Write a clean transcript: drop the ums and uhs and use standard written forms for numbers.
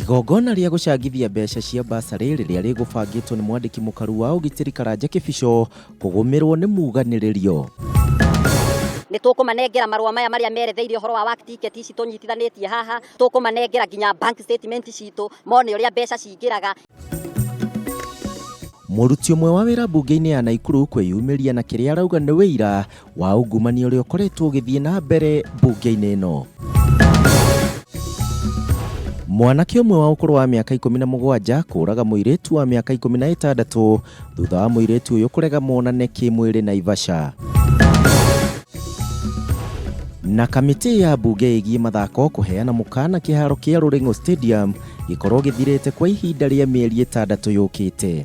Igongona rĩa gũcangithia mbeca cia bursary rĩrĩa rĩgũbangĩtwo nĩ mwandĩki mũkaru wa ũgitĩri Karanja Kĩbico kũgũmĩrwo nĩ muganĩrĩrio. Nĩ tũkũmanengera marũa maya marĩa meretheire ũhoro wa work ticket ici tũnyitithanĩtie haha, tũkũmanengera nginya bank statement citũ mone ũrĩa mbeca cingĩraga. Mũruti ũmwe wa wĩra mbunge-inĩ ya Naikuru kwĩyumĩria na kĩrĩa arauga nĩ wĩira wa ungumania ũrĩa ũkoretwo ũgĩthiĩ na mbere mbunge-inĩ ĩno. Mwanake ũmwe wa ũkũrũ wa mĩaka 17 kũraga mũirĩtu wa mĩaka 16 thutha wa mũirĩtu ũyũ kũrega monane kĩmwĩrĩ Naivasha. Na kamĩtĩ ya mbunge ĩgiĩ mathako kũheana mũkana kĩharo kĩa Rũrĩng'o Stadium gĩkorwo gĩthirĩte kwa ihinda rĩa mĩeri 6 yũkĩte.